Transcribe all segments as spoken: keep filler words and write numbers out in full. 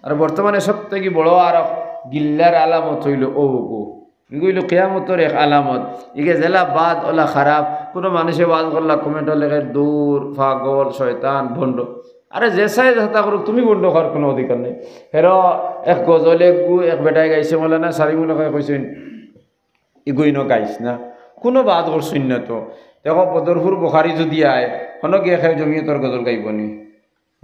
আর বর্তমানে সব থাকি বড় আর গিল্লার আলামত অইলো অগু। ইগু অইলো কিয়ামতর এক আলামত। ইগে যেলা বাদ অলা খারাপ। কুনু মানষে ওয়াজ করলা, comment-ও লেখের, "দূর, পাগল, শয়তান, ভণ্ড।" আরে যে চায় যেতা করুক, তুমি ভণ্ড কওয়ার কুনু অধিকার নাই। হেরো এক গজল এগু এক বেটায় গাইছে, মৌলানা সারিমুল হকে কইছইন, "ইগু ইনো গাইস না।" কুনু বাদ করছইন না তো। দেখো, বদরপুর বুখারী যুদি আয়, হনো গিয়া কেউ জমিয়তর গজল গাইবো নি?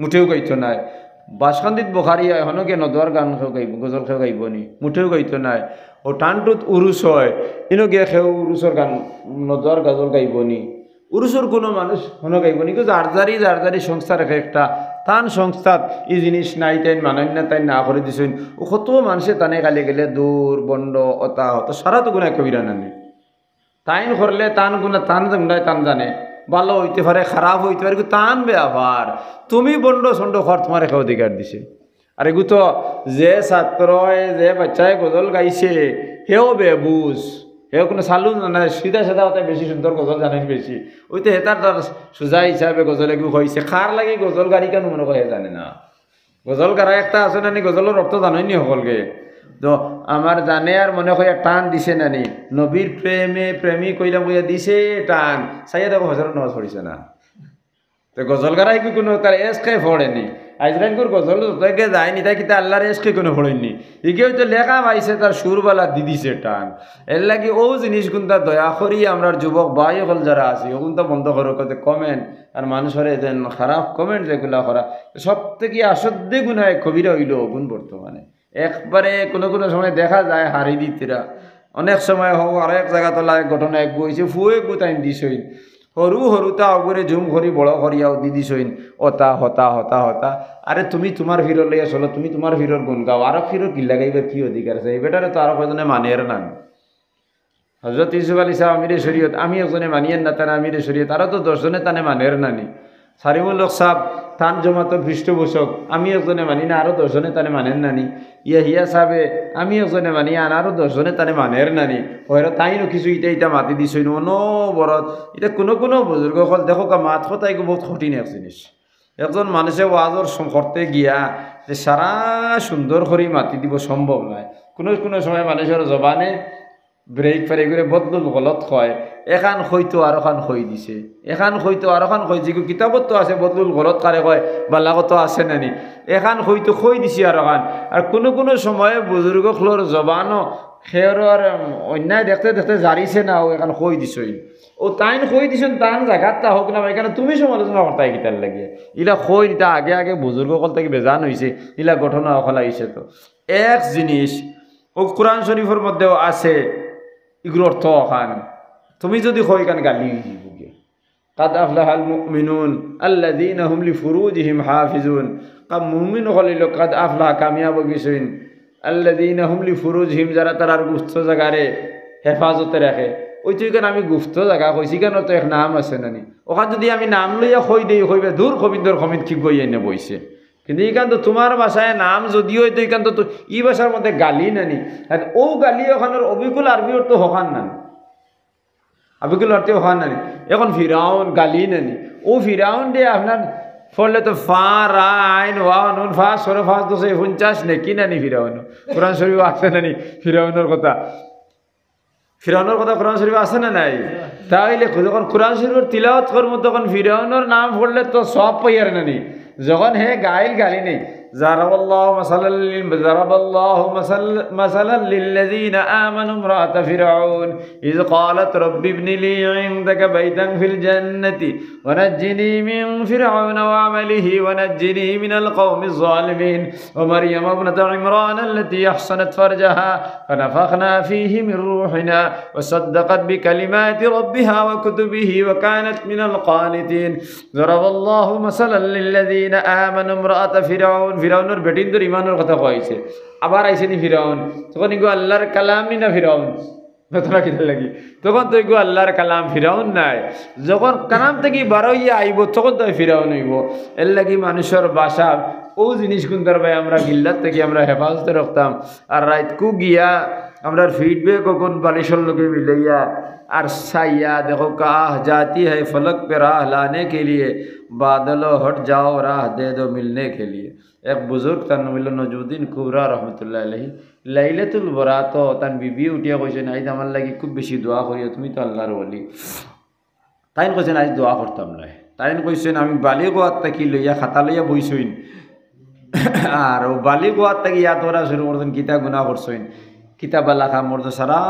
মুটেও গাইতো নায়। বাসকান্দিত বুখারী আয়, হনো গিয়া নদওয়ার গান কেউ গাইবো, গজল কেউ গাইবো নি? মুটেও গাইতো নায়। ও টানটুত উরুস অয়, ইনো গিয়া কেউ উরুসর গান, নদওয়ার গজল গাইবো নি? উরুসর কুনু মানুষ হনো গাইবো নি? কিন্তু যার যারই, যার যারই সংস্থার এক একটা, তান সংস্থাত ই জিনিস নাই, তাইন মানইন না, তাইন না করি দিছইন। ও কত মানষে তানে গালি গেলে দূর, ভণ্ড, অতা, হতা, সারা তো গুনাহ কবিরা নানি। তাইন করলে তান গুনাহ, তান গুনাহ তান জানে, ভালা অইতে পারে, খারাপ অইতে পারে, কিন্তু তান ব্যাপার। তুমি ভণ্ড সণ্ড কওয়ার তুমারে কে অধিকার দিছে? আর এগু তো যে ছাত্রয়, যে বাচ্চায় গজল গাইছে, হেও বেবুঝ, হেও কুনু চালু না, না, সিধা সাদা অতায় বেশি সুন্দর গজল জানে বেশি। অইতে হেতার তার সুজা হিসাবে গজল এগু কইছে, কার লাগি গজল গাইরাম মনে কয় হে জানে না। গজল গারা একটা আছে নানি, গজলর অর্থ জানইন নি হকলগে? তো আমার জানে আর মনে কয় টান দিছে নানি, নবীর প্রেমে প্রেমিক অইলাম কইয়া দিছে টান, চাইয়া দেখো ফজরর নামাজ পড়ছে না। তো গজল গারা ইগু কুনু তার এশকে পড়ে নি। আইজকাইলকুর গজল যতগে যায় নি, তাই কিতা আল্লার এশকে কুনু পড়ইন নি। ইগে অইতো লেখা পাইছে, তার সুর ভালা দি দিছে টান। এরলাগি অউ জিনিস কুনতা দয়া করি আমরার যুবক ভাই অকল যারা আছি, অউ কুনতা বন্ধ করো, কতে comment আর মানষরে যেন খারাপ comment যেগুলা করা, সব থাকি অসাধ্য গুনাহ কবিরা অইলো অগুন বর্তমানে। একবারে কুনু কুনু সময় দেখা যায় হারি দিতরা, অনেক সময় হউ আরো এক জাগাত অলা এক ঘটনা এগু অইছে, ফুয়ে এগু তাইন দিছইন, হুরু হুরুতা অগুরে জুম করি বড় করিয়াও দি দিছইন, অতা, হতা, হতা, হতা। আরে তুমি তুমার ফিরর লইয়া চলো, তুমি তুমার ফিরর গুন গাও, আরক ফিরর কিল্লা গাইবার কি অধিকার আছে? ই বেটারে তো আরো কয়জনে মানের না। হজরত ইউসুফ আলী সাব আমিরে শরিয়ত, আমি একজনে মানিয়ার না তানে আমিরে শরিয়ত, আরো তো দশ জনে তানে মানের নানি। সারিমুল হক সাব, তান জমাতর পৃষ্ঠপোষক, আমি একজনে মানি না, আরো দশ জনে তানে মানের নানি। ইয়াহিয়া সাবে, আমি একজনে মানি, আন আরো দশ জনে তানে মানের নানি। অইরা তাইনও কিছু ইটা ইটা মাতি দিছইন, অনবরত। ইটা কুনু কুনু বুজুর্গ অকল, দেখো কা, মাত কথা ইগু বউত কঠিন এক জিনিস। একজন মানষে ওয়াজর সম-, করতে গিয়া যে সারা সুন্দর করি মাতি দিবো সম্ভব নায়। কুনু কুনু সময় মানষর জবানে break ফেরে করে বদলুল গলত কয়, এখান কইতো আরোখান কই দিছে, এখান কইতো আরোখান কই দিছে, কিতাবত তো আছে বদলুল গলত কারে কয়, বালাগত আছে নানি, এখান কইতো কই দিছে আরোখান। আর কুনু কুনু সময়ে বুজুর্গ অকলর জবানও খেয়রর অন্যায় দেখতে দেখতে জারিছে না, অউ এখান কই দিছইন। অউ তাইন কই দিছইন, তান জাগাত তা হউক না, ইখানো তুমি সমালোচনা করতায় কিতার লাগি? ইলা কই দিতা আগে আগে বুজুর্গ অকল থাকি বেজান অইছে, ইলা ঘটনা অকল আইছে তো। এক জিনিস, অউ কুরআন শরিফর মধ্যেও আছে, ইগুর অর্থ অখান। তুমি যুদি কও ইখান গালি অইযিবো গি। قد أفلح المؤمنون الذين هم لفروجهم حافظون। কা-, মুমিন অকল অইলো قد أفلح, কামিয়াব অইগেছইন। الذين هم لفروجهم, যারা তারার গুপ্ত জাগারে হেফাজতে রাখে। অউ তো ইখান আমি গুপ্ত জাগা কইছি, ইখানর তো এক নাম আছে নানি? অখান যুদি আমি নাম লইয়া কই দেই, কইবা, "দূর, কবিন্দর কমিত কি গই এনে বইছে।" কিন্তু ইখান তো তুমার ভাষায় নাম যুদিও অইতো, ইখান তো, তো ই ভাষার মধ্যে গালি নানি। আর অউ গালি অখানর অবিকুল আরবি অর্থ অখান নানি। অবিকুল আরবি অখান নানি। এখন ফিরাউন গালি নানি। অউ ফিরাউন দে আপনার পড়লে তো ফা, রা, আইন, ওয়াও, নুন, ফা, সরে ফাঁস দশে পঞ্চাশ নেকি নানি ফিরাউন। কুরআন শরিফো আছে নানি ফিরাউনর কথা? ফিরাউনর কথা কুরআন শরিফো আছে না নাই? তাইলে যখন কুরআন শরিফর তিলাওয়াত করমু তখন ফিরাউনর নাম পড়লে তো সওয়াব পাইয়ার নানি। যখন হে গাইল গালি নেই, ضرب الله مثلا لل-، ضرب الله مثل-، مثلا للذين آمنوا امرأة فرعون إذ قالت رب ابن لي عندك بيتا في الجنة ونجني من فرعون وعمله ونجني من القوم الظالمين ومريم ابنة عمران التي أحصنت فرجها فنفخنا فيه من روحنا وصدقت بكلمات ربها وكتبه وكانت من القانتين ضرب الله مثلا للذين آمنوا امرأة فرعون। ফিরাউনর বেটিন্তর ইমানর কথা কওয়া অইছে। আবার আইছে নি ফিরাউন, তখন ইগু আল্লার কালাম নি না ফিরাউন? ঘটনা কিতার লাগি? তখন তো ইগু আল্লার কালাম, ফিরাউন নায়। যখন কালাম থাকি বারইয়া আইবো, তখন তো ফিরাউন অইবো। এরলাগি মানষর ভাষা, অউ জিনিস কুনতার বায় আমরা গিল্লাত থাকি আমরা হেফাজতে রাখতাম। আর রাইতকু গিয়া আমরার feedback অখন বালিশর লগে মিলাইয়া আর চাইয়া দেখো, کاہ جاتی ہے فلک پہ راہ لانے کے لیے، بادلو ہٹ جاؤ راہ دے دو ملنے کے لیے۔ এক বুজুর্গ, তান নাম অইলো নজমুদ্দিন কুবরা রহমতুল্লাহ আলাইহি। লাইলাতুল বরাত তান বিবি উঠিয়া কইছইন, "আইজ আমার লাগি খুব বেশি দোয়া করিও, তুমি তো আল্লাহর ওলি।" তাইন কইছইন, "আইজ দোয়া করতাম নায়।" তাইন কইছইন, "আমি বালিগ অওয়ার থাকি লইয়া খাতা লইয়া বইছইন, আর অউ বালিগ অওয়ার থাকি ইয়াদ করা শুরু করছইন, কিতা গুনা করছইন, কিতা বালা কাম করছইন, সারা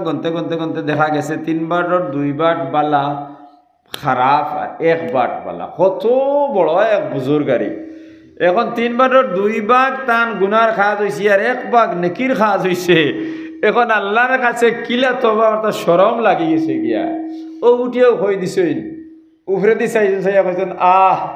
গনতে গনতে গনতে দেখা গেছে তিন বাটর দুই বাট বালা খারাপ আর এক বাট বালা।" কত বড় এক বুজুর্গ আরি। এখন তিন বাটর দুই বাট তান গুনার কাজ অইছে আর এক বাট নেকির কাজ অইছে। এখন আল্লাহর কাছে কিলা তওবা করতা, শরম লাগি গেছে গিয়া। অউ উঠিয়াউ কই দিছইন, উপরেদি চাইছইন, চাইয়া কইছইন, "আহ,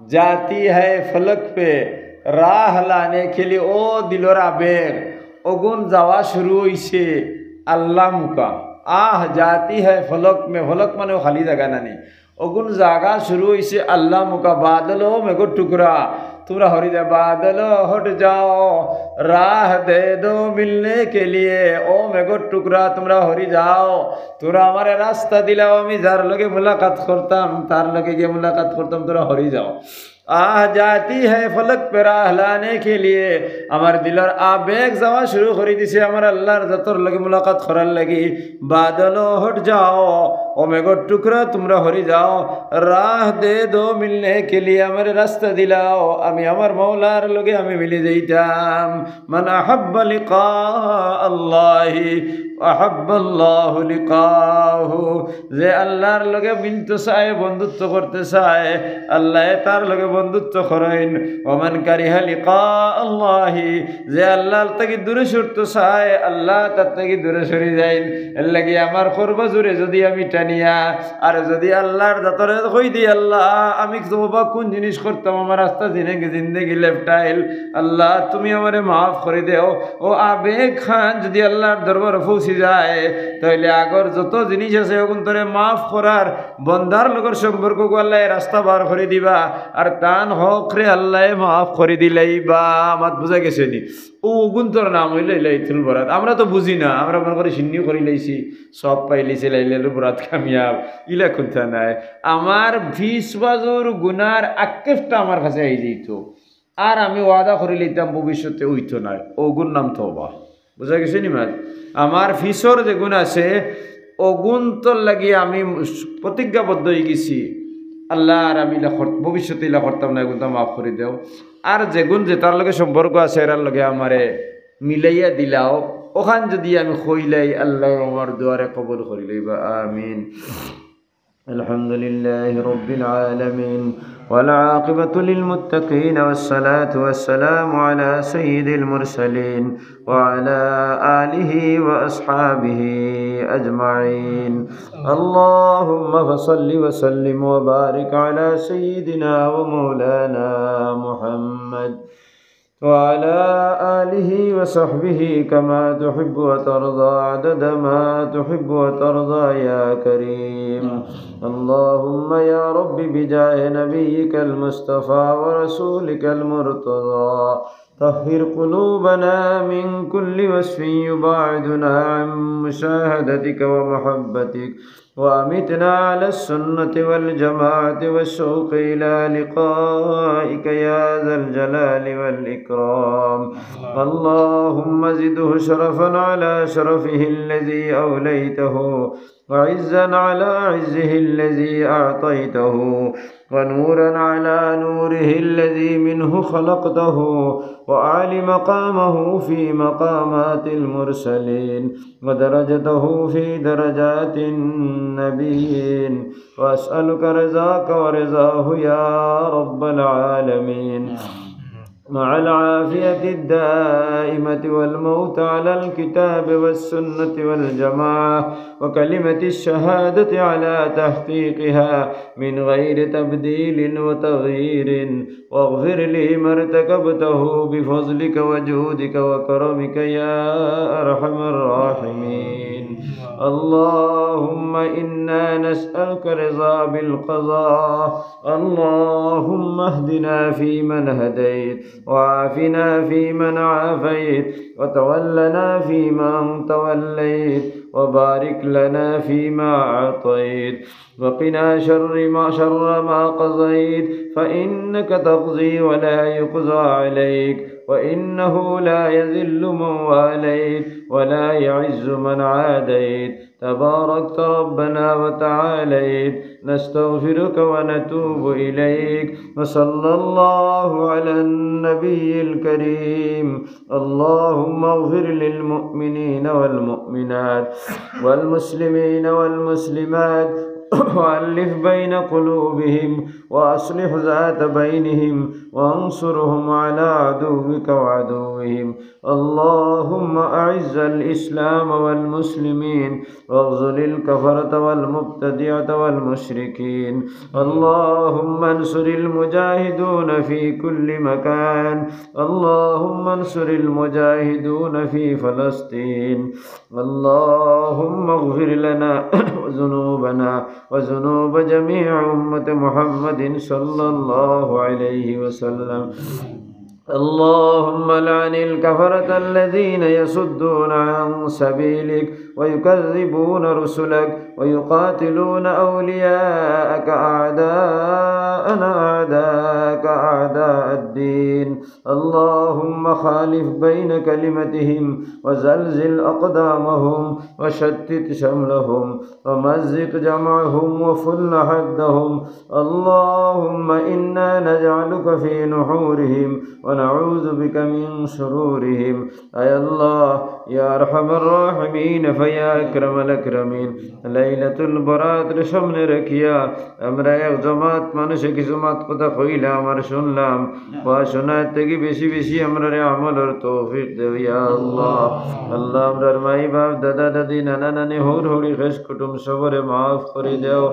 জাতি হ্যায় ফলক পে রাহ লানে কে লিয়ে", ও দিলর আবেগ, অগুন যাওয়া শুরু অইছে আল্লাহ মুকা। "আহ, জাতি হ্যায় ফলক মে", ফলক মানে অউ খালি জাগা নানি, অগুন যাওয়া শুরু অইছে আল্লাহ মুকা। "বাদল ও মেঘর টুকরা, তুমরা হরি যাও, বাদল হট যাও, রাহ দে দো মিলনে কে লিয়ে, ও মেঘর টুকরা, তুমরা হরি যাও, তুমরা আমারে রাস্তা দিলাও, আমি যার লগে মুলাকাত করতাম, তার লগে গিয়া মুলাকাত করতাম, তুমরা হরি যাও।" আহ জাতি হ্যায় ফলক পে রাহ লানে কে লিয়ে, আমার দিলর আবেগ যাওয়া শুরু করি দিছে আমার আল্লাহর জাতর লগে মুলাকাত করার লাগি। "বাদল হট যাও, ও মেঘর টুকরা, তুমরা হরি যাও, রাহ দে দো মিলনে কে লিয়ে, আমারে রাস্তা দিলাও, আমি আমার মওলার লগে আমি মিলি যাইতাম।" মান আহাব্বা লিকা আল্লাহি আহাব্বাল্লাহু লিকাহু। যে আল্লাহর লগে মিলতে চায়, বন্ধুত্ব করতে চায়, আল্লায় তার লগে বন্ধুত্ব করইন। ওমান কারিহা লিকা আল্লাহি, যে আল্লাহর থাকি দূরে সরতে চায়, আল্লাহ তার থাকি দূরে সরি যাইন। এর লাগি আমার করবা জুরে যদি আমি টানিয়া, আর যদি আল্লাহর জাতরে কই দি, "আল্লাহ, আমি তওবা কুন জিনিস করতাম, আমার রাস্তা জিনে-, জিন্দেগি লেফটাইল, আল্লাহ, তুমি আমারে মাফ করি দেও।" অউ আবেগ খান যদি আল্লাহর দরবারো পৌঁছি যায়, তাইলে আগর যত জিনিস আছে, অগুন তারে মাফ করার বন্দার লগর সম্পর্কগু আল্লায় রাস্তা বার করি দিবা, আর তান হকরে আল্লায় মাফ করি দিলাইবা। মাত বুঝা গেছে নি? অউ অগুনতর নাম অইলো লাইলাতুল বরাত। আমরা তো বুঝি না, আমরা মনে করি সিন্নি করি লাইছি, সব পাইলিছি, লাইলাতুল বরাত কামিয়াব, ইলা কুন্তা নায়। আমার বিশ বাজুর গুনার আক্ষেপটা আমার কাছে আই যাইতো, আর আমি ওয়াদা করি লইতাম ভবিষ্যতে অইতো নায়, অগুর নাম তওবা। বুঝা গেছে নি মাত? আমার পিছর যেগুন আছে, অগুনতর লাগি আমি প্রতিজ্ঞাবদ্ধ অই গেছি, আল্লাহ, আর আমি ইলা কর-, ভবিষ্যতে ইলা করতাম না, অগুনতা মাফ করি দেও। আর যেগুন যেতার লগে সম্পর্ক আছে, এরার লগে আমারে মিলাইয়া দিলাও, অখান যদি আমি কইলাই, আল্লাহ আমার দোয়ারে কবুল করি লইবা। আমিন। الحمد لله رب العالمين، والعاقبة للمتقين، والصلاة والسلام على سيد المرسلين وعلى آله وأصحابه أجمعين. اللهم فصل وسلم وبارك على سيدنا ومولانا محمد وعلى آله وصحبه كما تحب وترضى، عدد ما تحب وترضى يا كريم. اللهم يا رب، بجاه نبيك المصطفى ورسولك المرتضى، طهر قلوبنا من كل وصف يباعدنا عن مشاهدتك ومحبتك، وأمتنا على السنة والجماعة والشوق إلى لقائك يا ذا الجلال والإكرام. اللهم زده شرفا على شرفه الذي أوليته، وعزا على عزه الذي أعطيته، ونورا على نوره الذي منه خلقته، وأعل مقامه في مقامات المرسلين، ودرجته في درجات النبيين، وأسألك رضاك ورضاه يا رب العالمين، مع العافية الدائمة والموت على الكتاب والسنة والجماعة، وكلمة الشهادة على تحقيقها من غير تبديل وتغيير، واغفر لي ما ارتكبته بفضلك وجودك وكرمك يا أرحم الراحمين. اللهم إنا نسألك رضا بالقضاء. اللهم اهدنا فيمن هديت، وعافنا فيمن عافيت، وتولنا فيمن توليت، وبارك لنا فيما أعطيت، وقنا شر ما، شر ما قضيت، فإنك تقضي ولا يقضى عليك، وإنه لا يذل من واليت، ولا يعز من عاديت، تباركت ربنا وتعاليت، نستغفرك ونتوب إليك، وصلى الله على النبي الكريم. اللهم اغفر للمؤمنين والمؤمنات والمسلمين والمسلمات، وألف بين قلوبهم، وأصلح ذات بينهم، وانصرهم على عدوك وعدوهم. اللهم أعز الإسلام والمسلمين، واخذل الكفرة والمبتدعة والمشركين. اللهم انصر المجاهدون في كل مكان. اللهم انصر المجاهدون في فلسطين. اللهم اغفر لنا ذنوبنا وذنوب جميع أمة محمد صلى الله عليه وسلم. اللهم لعن الكفرة الذين يصدون عن سبيلك ويكذبون رسلك ويقاتلون أولياءك أعداءنا أعداءك أعداء الدين. اللهم خالف بين كلمتهم وزلزل أقدامهم وشتت شملهم ومزق جمعهم وفل حدهم. اللهم إنا نجعلك في نحورهم ونعوذ بك من شرورهم. আয় আল্লাহ, ইয়া আরহামার রাহিমিন, ইয়া আকরামাল আকরামিন, লাইলাতুল বরাতরে সামনে রাখিয়া আমরা এক জমাত মানুষে কিছু মাত কথা কইলাম আর শুনলাম। কওয়া শোনার থাকি বেশি বেশি আমরারে আমলর তৌফিক দেও, ইয়া আল্লাহ। আল্লাহ, আমরার মাই বাপ, দাদা দাদি, নানা নানি, হউর হউরি, খেশ কুটুম সবরে মাফ করি দেও।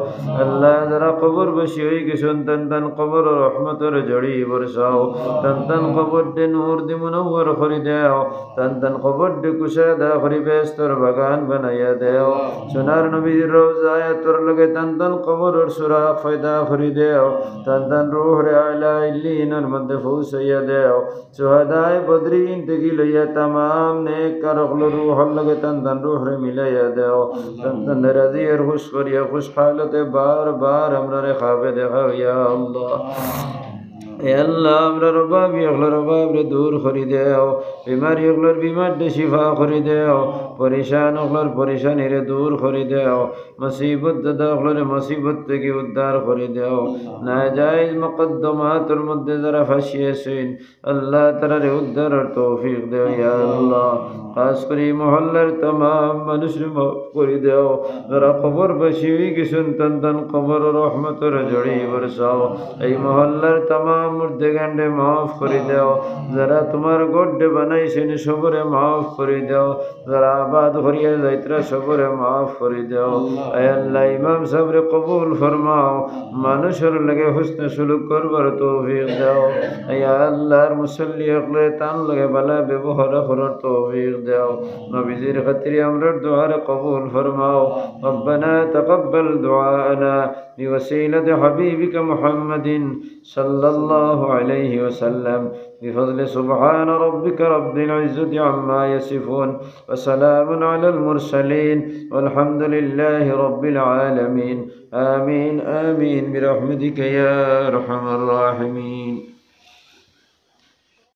আল্লাহ, যারা কবরবাসী অই গেছইন, তান তান কবরো রহমতর ঝড়ি বরসাও, তান তান কবররে নূর দি মুনাওয়ার করি দেও, তান তান কবররে কুশাদা করি বেহেস্তর বাগান বানাইয়া দেও। সোনার নবীর রওজা আতর লগে তান তান কবরর সুরাগ পয়দা করি দেও, তান তান রুহরে আলা ইল্লিয়িনর মধ্যে পৌঁছাইয়া দেও। শুহাদায়ে বদরিন থাকি লইয়া তামাম নেককার অকলর রুহর লগে তান তান রুহরে মিলাইয়া দেও। তান তানরে রাজি আর খুশ করিয়া খুশ হালতে বার বার আমরারে খাবে দেখাও, ইয়া আল্লাহ। এ আল্লাহ, আমরার অভাবী অকলর অভাবরে দূর করি দেও, বিমারি অকলর বিমাররে শিফা করি দেও, পরেশান অকলর পরেশানিরে দূর করি দেও, মুসিবত দাদা অকলরে মুসিবত থাকি উদ্ধার করি দেও। নাজায়েজ মুকদ্দমাতর মধ্যে যারা ফাঁসি আছইন, আল্লাহ, তারারে উদ্ধারর তৌফিক দেও, ইয়া আল্লাহ। খাস করি মহল্লার তামাম মানুষরে মাফ করি দেও। যারা কবরবাসী অই গেছইন, তান তান কবরো রহমতর ঝড়ি বরসাও। এই মহল্লার তামাম মুর্দেগানরে মাফ করি দেও। যারা তুমার ঘররে বানাইছইন, সবরে মাফ করি দেও। যারা আবাদ করিয়া যাইতরা, সবরে মাফ করি দেও। আয় আল্লাহ, ইমাম সাবরে কবুল ফরমাও, মানুষর লগে হুসনে সুলুক করবার তৌফিক দেও। আয় আল্লাহ, আর মুসল্লি অকলরে তান লগে ভালা ব্যবহার করার তৌফিক দেও। নবীজির খাতিরে আমরার দোয়ারে কবুল ফরমাও। ربنا تقبل دعاءنا بوسيلة حبيبك محمد صلى الله عليه وسلم، بفضل سبحان ربك رب العزة عما يصفون، وسلام على المرسلين، والحمد لله رب العالمين. آمين، آمين، برحمتك يا أرحم الراحمين.